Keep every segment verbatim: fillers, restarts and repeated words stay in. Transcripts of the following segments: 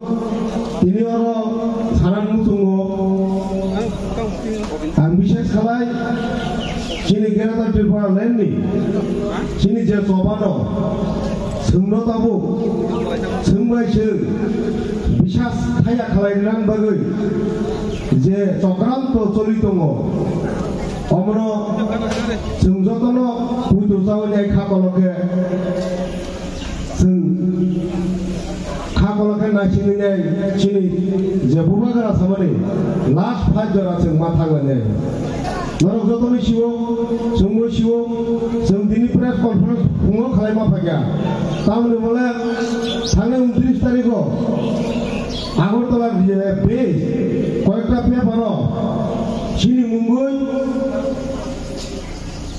Tini oro saran muchungo ang bishes khalai chini Greater Tripura land ni chini je chobano chwngno tabuk chwngbai chwng bisas thaya khalai rinani bagwi je chokranto choli tongo, omono chwng jotono puitu chawi nai kha kolokhe. Chwng kha kolokhe naisingwi nai chini je bubagra samani last fight jora chwng ma thanglainai. Norok jotoni siwo, chwngbo siwo, chwng tini press conference phungo khlai ma phaikha. Tamoni bole thangni untris tarikho Agartala je base koyekta paper o chini mungwi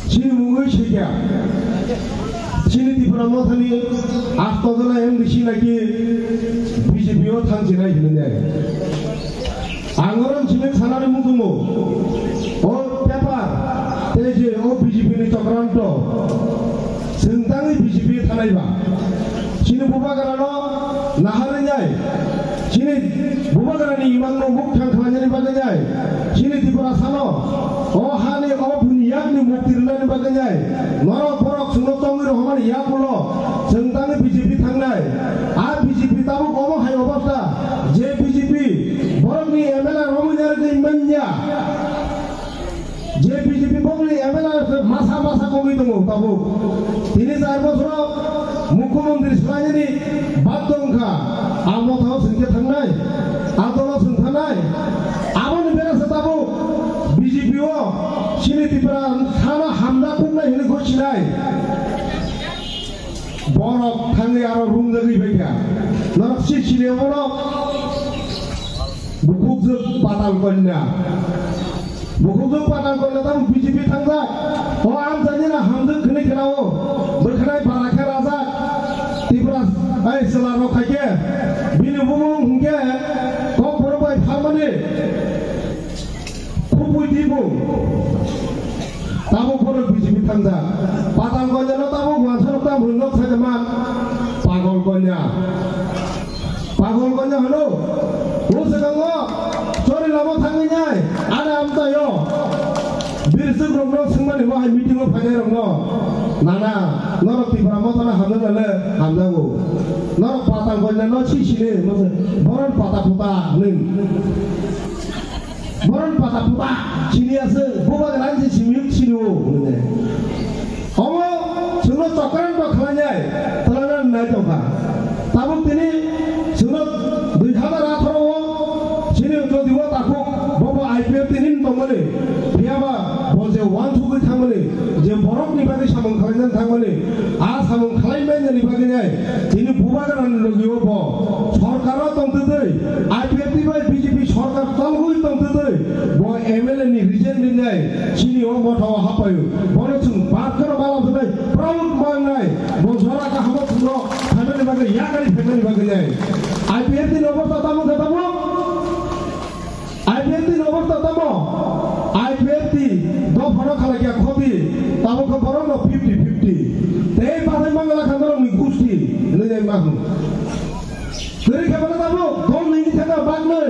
Chini mungwi swikia. Chini Tipra Mothani asto jona M D C naki B J P o thangsinai hinwi nai. Ang oro chini sanani muchungo. O paper, tei je o B J P ni chokranto. Chwng tangwi B J P thanai ba. Chini bubagrano naharwi nai. Chini bubagrani imangno mukthang khlainani bagwi nai. Chini Tiprasano o hani o buni yakni mukti rwnani bagwi nai. Norok borok chwngno tongwi rohormani yakulo chwng tangwi B J P thangnai. A B J P tabuk omo hai obostha je B J P borokni M L A romwi narwgwi manya. Je B J P bongni M L A se masa masa kogwi tongo tabuk. Tini char bosoro mukhyamantri swlainani baddo wngkha. A mothao swngkhe thangnai, a dolo swng thangnai. Aboni berasa tabuk B J P o chini Tripura sana hamda kungnai hinwi gochinai. Borok thangwi aro rumjagwi phaikha. Norok si sini borok bukhukjwk Patal Kanya. Bukhukjwk Patal Kanya tamo B J P thangjak. O amchaini na hamjwk khwnwi khwnao. Bwkhwnai bara khe rajak. Tripura ai chwla rok khaikhe. Bini bumung hwnkhe kok borok bai pharmani. Khubui tibung. Tabuk borok B J P thangjak. Patal Kanya no tabuk wansa rok tam hwnwi nok sai man. Pagol Kanya. Pagol Kanya hwno. O swkango chori lama thangwi nai. Ani amtaio. Birsuk rokno swngmani bo hai meeting o phainai rokno. Nana, norok Tipra Mothano hamjaknale hamjago. Norok Patal Kanya no si sini, boron pata puta hwnwi. Boron pata puta sini aswk, bubagra se simi sini o hwnwi. Omo chwngno chokran to khlainai, twlana nai tongkha. Tabuk tini chwngno dui hazar atharo o chini jodi o takhuk bobo I P F tini tongmani, phiyaba bo je wansugwi thangmani, je borokni bagwi samung khlainani thangmani, a samung khlaimanani bagwi nai, tini bubagrani logi o bo sorkar o tongtwtwi, I P F T bai B J P sorkar cholgwi tongtwtwi, bo M L A ni resign rinai, chini o motha o hapaio. Bono chwng bat kheno bala thwnai, proud mangnai, bo jora kahamo thwngno phaimani bagwi, yakari phaimani bagwi nai. I P F T ni obostha tamo khe tamo? I P F T ni obostha tamo? I P F T dophano khalai kha khoti, tamo khe borokno fifty fifty. Tei pathai mangala kha norokni gusti, hinwi nai ma hwn. Kwrwi khe bono tabuk dol nini thangkha bak nwi.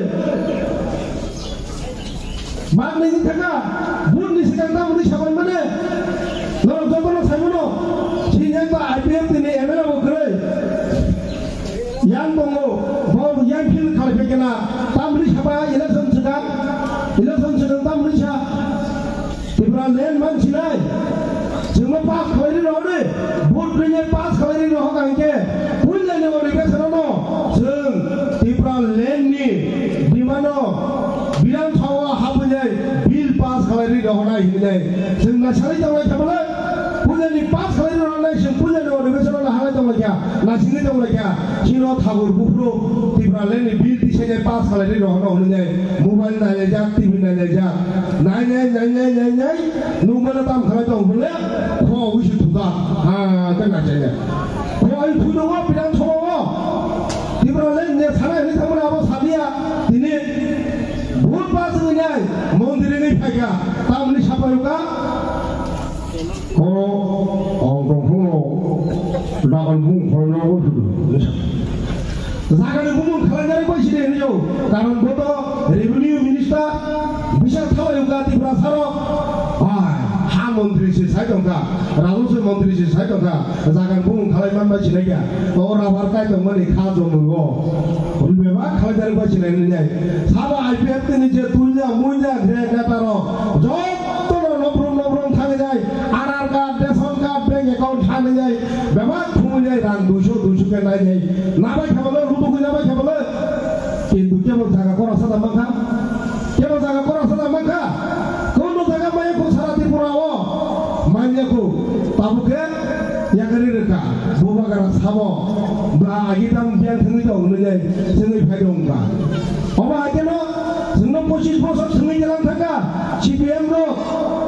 Bak nini thangkha, vote ni swkang tamoni sabai mane. Norok jotono sai mano. Chini ekta I P F T ni M L A bo kwrwi. Yang tongo, bo yang field khalai phai kena. Tamoni sabai election swkang, election swkang tamoni sa. Tripura land man sinai. Chwngno pass khlai ri rohordi. Vote rinai pass khlai ri rohor hwnkhe puilani odhikar sano chwng Tripura land ni demand o Bidhan Sabha o hapinai bill pass khlai ri rohornai hinwi chwng naisali tonglai kha bole. Puilani pass khlai ri rohornai chwng puilani odhikar sano nahalai tonglai kha, naisingwi tonglai kha. Chino thagur buphuru Tripura land ni bill tisainai pass khlai ri rohorno hinwi mobile nailaijak, T V nailaijak. Nainai, nainai, nainai, nukmano tam khlai tong bole, kho wisi thuda, ha, ta nachaina. Kho ai thuda o, Bidhan Sabha o. Tripura land ne sana hinwi thangmani abo sadia, tini vote pass wngwi nai, mondir wngwi phaikha, tamni sapaiyokha. Kho, ang tongphuru, dakan bung kholna o thudu. Jagani bumung khlainai Karon bo to revenue minister, bisa thalai wngkha Tiprasa rok. Ai, ha montri se sai tongkha, rajoswa montri se sai tongkha, jagan bumung khalai man bai sinai kha. O rabar kai tongmani kha jomo o. Bebak khalai dari bai sinai nai. Sabo I P F T ni je tunya munya gre neta rok. Joto no nobrom nobrom thani jai. Aadhaar card, ration card, bank account thani jai. Bebak thumui jai rang duiso duiso khe nai jai. Nabai khabalo, rudu khe nabai khabalo. Kintu kebo jaga kora sada mankha, kebo jaga kora sada mankha, kono jaga maya ko sara Tripura o manya ko, tabuk khe yakari rwkha, bubagra sabo, ba agi tam biang thangwi tong nai, thangwi phai tong kha. Obo hakeno, chwngno pochis bosor thangwi jalang thangkha, C P M rok,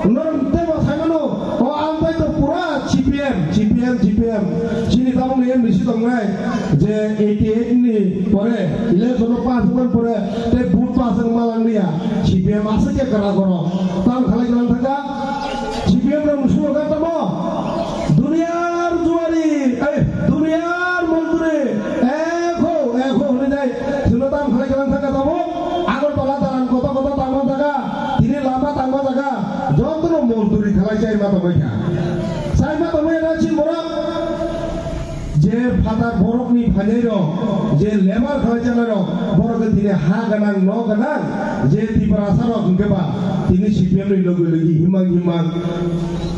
norok tebo saimano, o ang bai to pura C P M, C P M, C P M, chini tabuk ni M D C tongnai, je eighty eight ni pore, election o pass wngmani pore, tei vote pass wngma lang liya, C P M aswk khe kwrak oro. Tamo khalai kwlang thangkha, C P M rok musugo kha tamo? Duniyar juari, ai, duniyar montri, ekho, ekho hwnwi jai, chwngno tamo khalai kwlang thangkha tamo? Agartala dalan koto koto tangma jaga, tini lama tangma jaga, jotono montri khalai chai ma tongbai kha. Chai ma tongbai na chini borok. Je phatar borokni phainairok, je labour khlai chanairok, borok khe tini ha gwnang, nok gwnang, je Tiprasarok hwnkhe ba tini C P M ni logi logi himang himang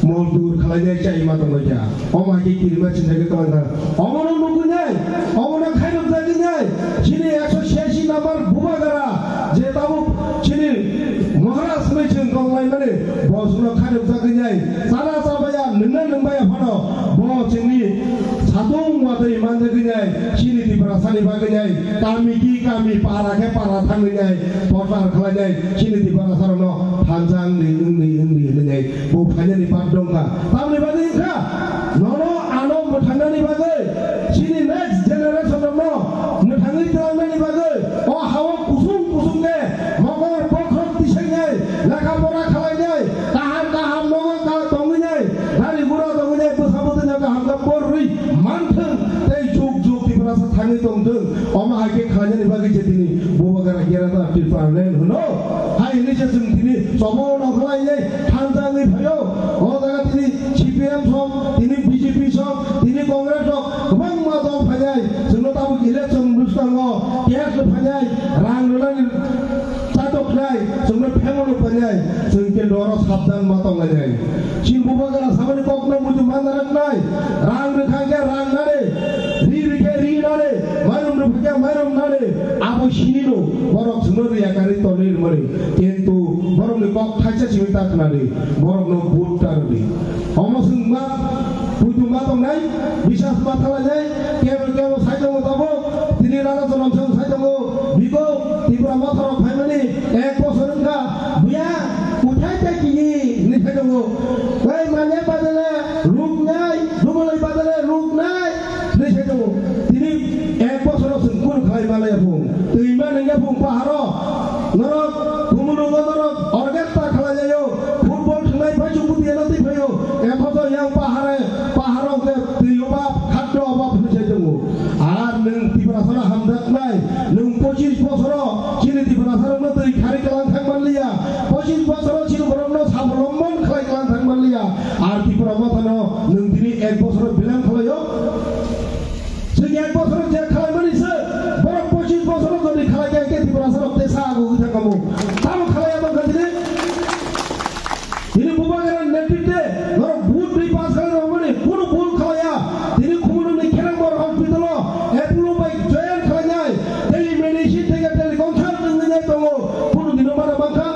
mojdur khlainai chai ma tonglaikha. Omo hai khe kirima sinjakhe twlang kha. Omono nugwinai, omono khairokjakgwinai, chini ekso chhiyashi number bubagra, je tabuk chini Maharaj hwnwi chwng tonglaimani, bo chwngno khairokjakgwinai, chana chabaya, nwngna nwngbaya phano, bo chwngni Satung watwi manjagwinai, chini Tiprasani bagwinai, kami ki kami, para khe para thangwinai, prochar khlainai, chini Tiprasarokno thansa wngdi, wngdi, wngdi hwnwi bo phainani bak dongkha. Tamni bagwi wngkha, nono ano mwthangnani bagwi, chini next generation rokno mwthangwi twlangnani bagwi, o hao kusung kusung khe mokol bokhorok tisainai, lekha pora khalainai, kaham kaham nogo ka tongwinai, gari gura tongwinai, bwsa bwtwino kaham khe porwi manthwng tei juk juk Tiprasa thangwi tongthwng. Omo hai khe khlainani bagwi je tini bubagra Greater Tipraland hwno. Hai hwnwi se chwng tini chobo nongkhor lainai thansa wngwi phaio. O jaga tini C P M sok, tini B J P sok, tini Congress sok, kwbangma dol phainai. Chwngno tabuk election bwskango cash phainai, rang rwnani Chatok khlai, chwngno phemolo painai, chwng khe noro sabdan ma tonglainai. Chini bubagra samani kokno muitu manna rwknai, rang rwkha khe rang nani, ri rwkhe ri nani, mairum rwkha khe mairum nani, abo sinino borok chwngno riya kari tonwi rwmani. Kintu borokni kok thaisa simi ta khnadi, borokno vote ta rwdi. Omo chwng ma, puitu ma tongnai, bisas ma thalainai, kebo kebo sai tongo tabuk, tini Raja Janom Sing sai tongo, bibo Tipra Motha rok phaimani ek bosor wngkha, buya, uthai ta kini, hinwi sai tongo. Ei manya badale ruknai, duboloi badale ruknai, hinwi sai tongo. Tini ek bosoro chwng kunu khlai manlaiya phung, twi ma nungya phung paharo, norok, kumunungo norok, orkestra khlailaio, football thwngnai phai chukutiya no twi phaio, ekhoto yang pahare, paharo hwnkhe twi oba, khaddo oba phunwi sai tongo. Ar nwng Tiprasano hamjaknai, nwng pochis bosoro chini Tiprasarokno twi khari kwlang thang manliya, pochis bosoro chini borokno sabolombon khlai kwlang thang manliya, ar Tipra Mothano nwng tini ek bosoro belem khlaio. Chwng ek bosoro je khlaimani se, borok pochis bosoro jodi khlai kha khe Tiprasarok tei sa agu wngwi thangkhamu. Tamo khlaiya tongkha tini? Tini bubagra netritwe norok vote ri pass khlai rwmani kunu bul khlaiya. Tini Khumulwngni Kherengmar hospital-o Apollo bai join khlainai, telemedicine theke teleconsult wngwi nai tongo. Kunu dino mana mankha,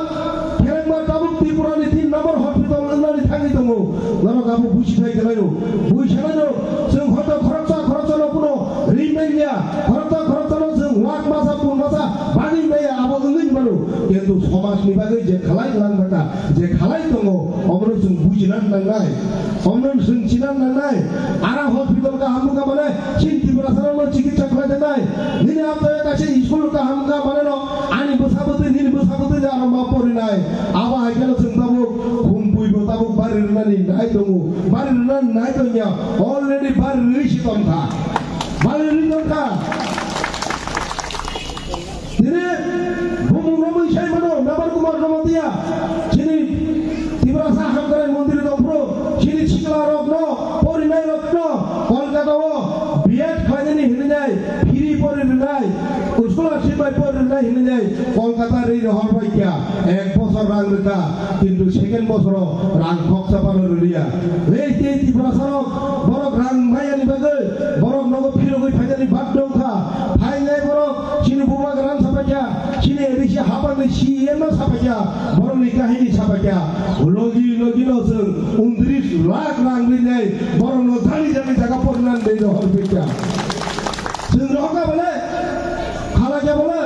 Kherengmar tabuk Tripura ni tin number hospital wngnani thangwi tongo. Norok abo buchi thai khlaio. Bui sanano, chwng hoito khoroksa khoroksano kuno ri manya, khoroksa khoroksano chwng wak masa pun masa bagwi maya abo wngwi mano. Kintu somajni bagwi je khlai lang bata, je khlai tongo, omono chwng bujina nangnai, omono chwng china nangnai. Ara hospital kaham wngkha mane, chini Tiprasarokno chikitsa khlai nangnai. Nini amtoi kaisa school kaham wngkha mane no, ani bwsa bwtwi, nini bwsa bwtwi je aro ma porinai. Abo hai kheno chwng tabuk Khumpui bo tabuk bari rwnani nai tongo. Bari rwnani nai tongya. Already bari rwi si tongkha. Bari rwi tongkha. Tini bumung romwi sai mano, Nabar Kumar Jamatia, chini Tiprasa Hamkrai Mondri dongphuru, chini sikla rokno, porinai rokno, Kolkata o B Ed khlainani hinwi nai, free pori rwnai, scholarship bai pori rwnai hinwi nai, Kolkata ri rohor bai kya, ek bosor rang rwkha, kintu second bosoro rang khoksa phano rwliya. Ei tei Tiprasa rok, borok rang mayani bagwi, borok nogo phirogwi phainani bak dongkha, phainai borok, chini bubagra rang sapakya, chini A D C hapangni C E M no sapakya, borokni kahini sapakya. Logi logi no chwng undris lakh rang rinai borokno jani jani jaga pornani dei rohor pekya. Chwng rohorkha bole, khalakya bole.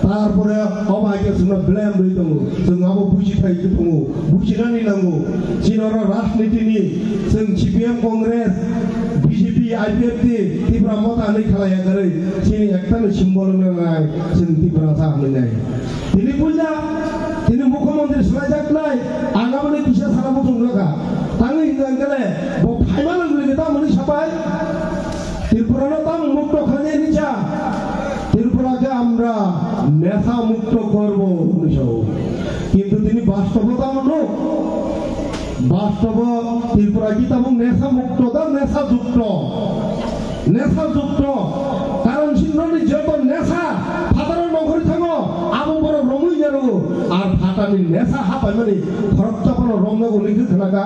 Tarpore obo hai khe chwngno blame rwi tongo. Chwng abo buji thai khe tongo. Bujinani nango. Chini oro rajnitini chwng C P M, Congress, B J P, I P F T, Tipra Motha hinwi khalaiya kwrwi. Chini ektano symbol wngna nai chwng Tiprasa hinwi nai. Tini puila, tini mukhyamantri swlaijaknai, ang aboni kisa sana muchung nukha. Tangwi hwnka hwnkhe le, bo phaima logi logi tamoni sapai? Tripura no tamo mukto khlainai hinwi cha? Tripura ke amra nesha mukto korbo hinwi sao. Kintu tini bastobo tamo nuk? Bastobo Tripura ki tabuk nesha mukto da nesha jukto? Nesha jukto. Karon sinroni joto nesha phataro nongkhorwi thango, abo borok romwi yarugo. Ar phatarni nesha hapaimani khoroksa phano romnago hwnwi khe khnakha.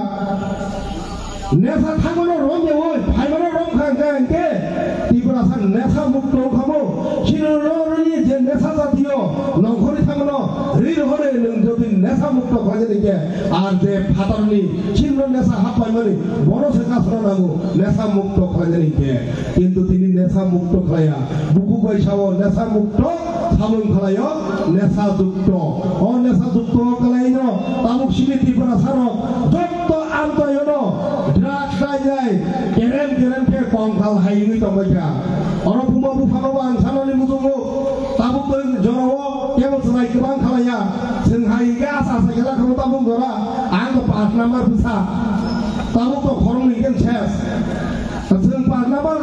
Nesha thangmano romyaui, phaimano romkha hwnkhe, hwnkhe Tiprasa nesha mukto wngkhamo. Chini noroni je nesha jatiyo nongkhorwi thangmano ri rohorwi nwng jodi nesha mukto khlainani hwnkhe, ar je phatarni sinno nesha happaimani, bono se kasra nango nesha mukto khlainani hwnkhe. Kintu tini nesha mukto khlaiya. Bukhuk bai sao nesha mukto samung khlaio, nesha jukto. O nesha jukto khlaino tabuk sini Tiprasa rok jotto amtoyono drugs khlainai kerem kerem khe kongkhal hai wngwi tongbaikha. Oro buma buphano bo ang sanani muchungo tabuk tei jorao kebo chwrai kwbang khlaiya. Chwng hai hwnkhe asa asa khe lakhano tabuk jora ang to pash number bwsa. Tabuk to khoroknwi hwnkhe ses. Chwng pash number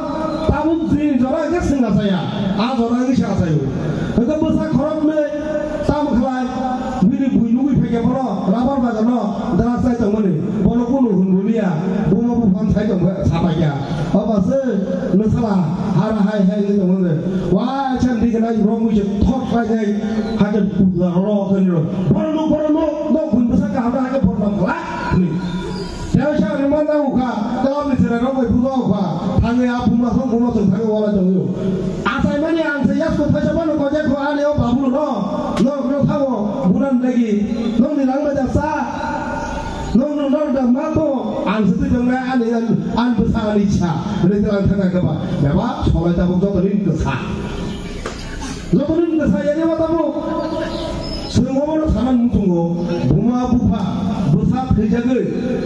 tabuk jini jora hwnkhe chwng achaya. A jora wngwi se achaio. Hwnkhe bwsa khoroknwi tamo khlai bini bui nugwi phaikhe bono rubber bagano drugs chai tongmani. Bono kunu hwnboliya. Buma buphano sai tongkha sapaikha. Oba se nwsala hara hai hai wngwi tongmani. Wa chan diganai romwi se thok khlainai. Hakhe pudla rok khenwi rok. Bono nuk, bono nuk, nok bun bwsa kaham hakhe bornam khlai. Tei sa rwma na ukha, tei o ni chwrai rok bai bujo ukha. Thangwi a buma song buma song thangwi wala tongwi. Achaimani ang se yasko thaisa phano kojak kho ani o babu no. Nok no thango buran dagi. Nokni lang bai da sa. Nok no nok da ma to. Ang se twi tongnai ani an, an bwsa ani sa. Bwrwi twi lang thangna khe ba. Beba solai tabuk joto ni kwsa. Joto ni bwsa yani ma tabuk. Chwng obono saman muchungo, buma bupha bwsa thwijagwi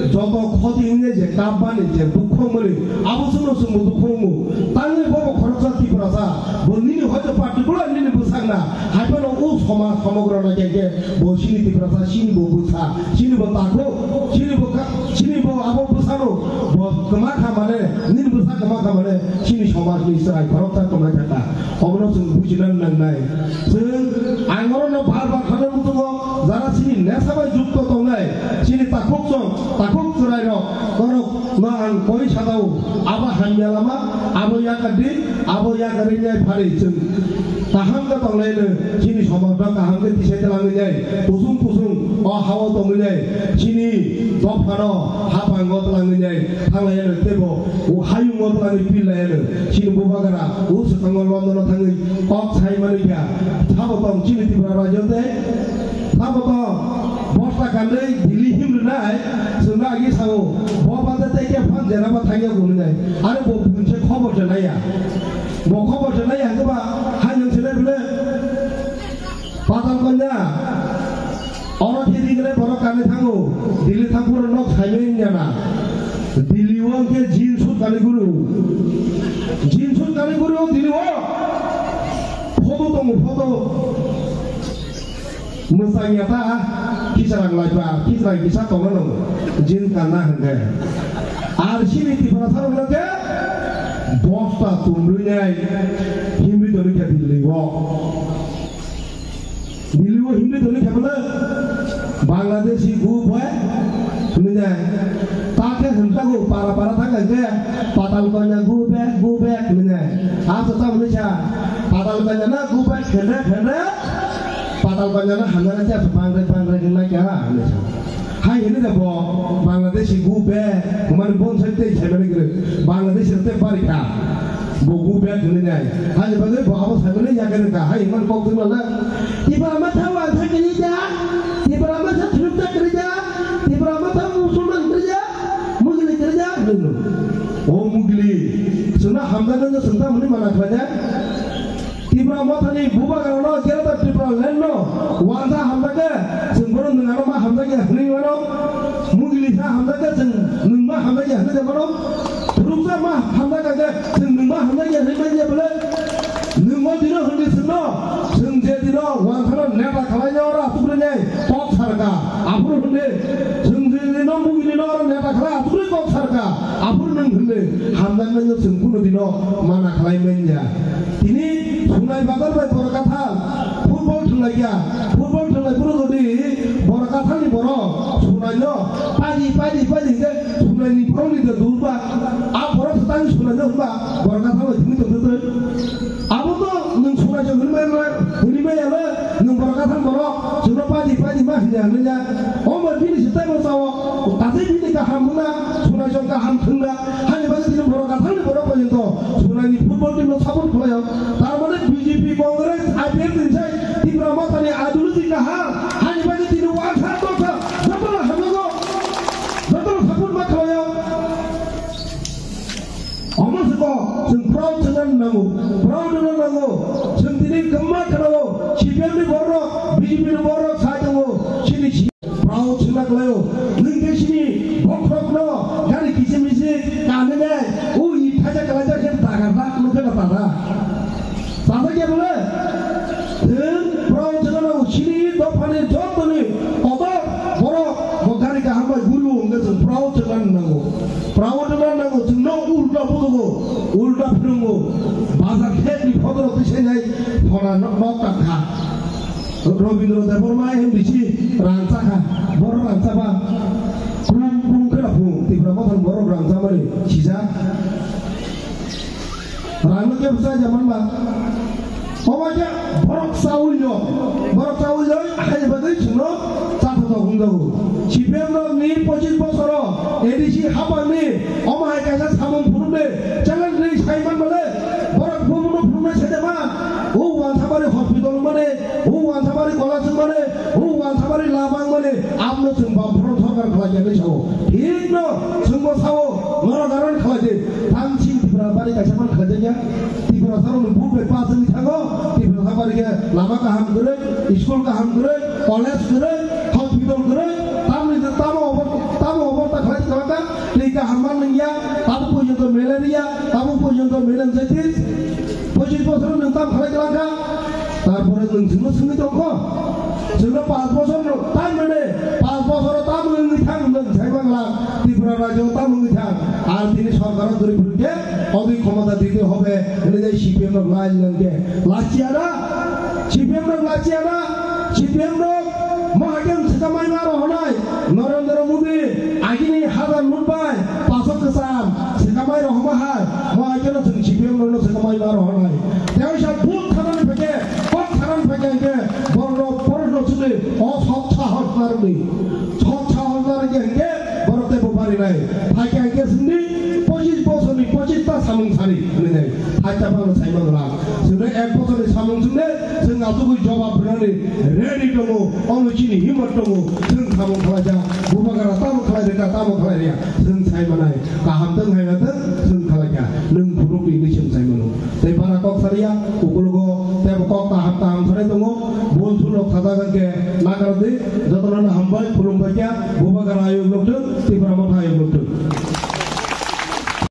joto khoti wngya je kapmani je dukhu wngmani, abo chwngno chwngbo dukhu wngo. Tangwi bobo khoroksa Tiprasa, bo nini hoito particular nini bwsakna, hai phano o somaj somogro naikhe bo chini Tiprasa, chini bo bwsa, chini bo takhuk, chini bo ka-, chini bo abo bwsano bo kwma kha mane, nini bwsa kwma kha mane, chini somajni chwrai khoroksa kwma kha ta. Obono chwng bujina nangnai. Chwng ang orono bar bar khana muchungo, jara chini nesha bai jukto tongnai, chini takhuk chwng, takhuk chwrairok, norokno ang koi sadao, abo hamya lama, abo yakar di, abo yakar rinai phari chwng kaham khe tonglaino, chini somajno kaham khe tisai twlangwi nai, kusung kusung o hao tongwi nai, chini dophano hapango twlangwi nai, thanglaino teibo o hayungo twlangwi pillaiano, chini bubagra o swkango London-o thangwi kok sai manwi kha. Sabo tong chini Tripura rajyo tei sabo tong bosta kanwi Delhi himrwnai, chwngno agi sao, bo bade tei khe phan jena ba thangya gumnai. Are bo bunse khobor se naiya. Bo khobor se naiya hwnkhe ba hai nwng se nai bwle. Patal kanya, oro khe digre borok kanwi thango, Delhi thangphuru nok saimai wngya na. Delhi o hwnkhe jeans suit kanwi guru. Jeans suit kanwi guru Delhi o. Photo tongo, photo. Mwchang ya ta, khichirang laiba, khichirang kisa tongna nango. Jeans kanna hwnkhe. Ar chini Tiprasa rok hwnkhe bosta tumrwi nai, himri tongwi kha Delhi o. Tini tini khe bole Bangladeshi go back hinwi nai. Ta khe hwnjago para para thang khe Patal Kanya go back, go back hinwi nai. Asa ta hinwi sa Patal Kanya na go back khenre khenre Patal Kanya na hamjana cha bangre bangre hinwi nai kha hinwi sa. Hai hinwi da bo Bangladeshi go back mani bon sai tei sai mani gre Bangladeshi te bari kha. Bo go back hinwi nai. Hai bagwi bo abo sai mani ya kha. Hai man kok twi mala. Tipra Motha wantha kwrwi da, Tipra Motha thwrwk ta kwrwi da, Tipra Motha Musulman kwrwi da, Mugli kwrwi da, hinwi. O Mugli, chwngno hamjaknai no chwng ta hwnwi mana khlainai. Tipra Mothani bubagrano, Greater Tripura Land no, wantha hamjakya, chwng bono nwngano ma hamjakya hwnwi mano. Mugli sa hamjakya, chwng nwng ma hamjakya hwnwi mano. Thwrwksa ma hamjakya khe, chwng nwng ma hamjakya hwnwi manya bwle. Nwng o dino hwndi chwngno, chwng je dino wanthano neta khlaina oro aswk rwnai kok sarka. Aphuru hwndi chwng je dino mugini no oro neta khlai aswk rwi kok sarka. Aphuru nwng hwndi hamjaknai no chwng kunu dino mana khlai manya. Tini Sunai Bazar bai Borokatha football thwnglaikha. Football thwnglai phuru jodi Borokatha ni borok Sunai no paidi paidi paidi hwnkhe Sunai ni borok ni je durba. A borok swtang Sunai no hwnba Borokatha bai thwngwi tongthoktwi. Abo to nwng Sunai se hwnwi maya, hwnwi maya le, nwng Borokatha borok, chwngno padi, padi ma hwnwi ya, hwnwi ya. O ma bini se taibo sao, tase bini kaham hwnna, Sunai jong kaham thwngna, hani bagwi tini Borokatha ni borok bai to, Sunai ni football team no support khlaio. Tar mane B J P, Congress, I P F T ni sai, Tipra Motha ni ideology kaham, hani bagwi tini wansa tokha, jotono hamjago, jotono support ma khlaio. Omo se kok, chwng proud wngna nango, proud wngna nango. Chwng tini kwbangma khwnao, C P M ni borok, B J P ni borok sai tongo, chini si-, proud wngna kwlaio. Nwng khe chini bokhorokno gari kiching miching kanwi nai, o ithaisa kwlaijak khe dagar dak nukhe na tara. Sajak ya bole? Chwng proud wngna nango, chini dophani jotoni kotor borok bo gari kaham bai guriwo hwnkhe chwng proud wngna nango. Proud wngna nango, chwngno ulta budugo, ulta phwrwngo. Bazar khetni photorok twi sainai phora nok, nok tangkha. Robindra Debbarma M D C rangchakha, borok rangchaba. Krum krum kheno phung, Tipra Mothani borok rangchamani sijak. Rangno khe bwsa ya manba. Omo khe borok chaui no, borok chaui no, hai bagwi chwngno chathotok wngjago. C P M rok ni pochis bosoro A D C hapangni omo hai kaisa samung phunukdi, challenge ni sai manbale, borok bubuno phunuknai sai ma, o Wansabari hospital mane, o Wansabari college mane, o Wansabari lama mane, amno chwng bam phoro sorkar khlai ya sao. Thik no, chwngbo sao, norok aron khlai di. Thansin Tipra bari kaisa man khlai ya. Tipra sarok ni buk bai pass wngwi thango. Tipra sa bari khe lama kaham kwrwi, school kaham kwrwi, college kwrwi, hospital kwrwi. Tamni tamo obor-, tamo oborta khlai tongkha. Tei kaham man nungya. Tabuk porjonto malaria, tabuk porjonto meningitis. Pochis bosor nwng tam khlai tongkha. Tarpore nwng chwngno swngwi tongkho. Chwngno panch bosor no time rwdi, panch bosor o tamo wngwi thang hwnwi sai mangla, Tripura rajyo tamo wngwi thang. Ar tini sorkar o gori phuru khe odui khomota dite hobe hwnwi jai C P M rok lai nang khe. Lachiya na? C P M rok lachiya na? C P M rok mohakem swkamai ma rohonai. Narendra Modi agini hazar note bai pasok kwcham swkamai rohoma hai. Mohakem no chwng C P M rok no swkamai ma rohonai. Tei sa bul thanani phai khe, kok thanani phai khe hwnkhe borok borok no chwngni o sok sahos narwkni. Sok sahos narwkya hwnkhe borok teibo barinai. Phai khe hwnkhe chwngni pochis bosorni pochis ta samung sari hwnwi nai. Phai ta phano sai mano lang. Chwngno ek bosorni samung chwngno chwng achugwi jobab rwnani ready tongo. Ono chini himmat tongo. Chwng samung khlaijak. Bubagra tamo khlai rwkha, tamo khlai rwya. Chwng sai manai. Kaham tong hai na tong, chwng khlai kha. Nwng phunukni hinwi chwng sai mano. Tei bara kok sariya, ukologo teibo kok kaham kaham sanai tongo. Bol thulok sajak hwnkhe nakardi, jotono hambai, khulumbai kha, Bubagra ayuk nukthung, Tipra Motha ayuk nukthung.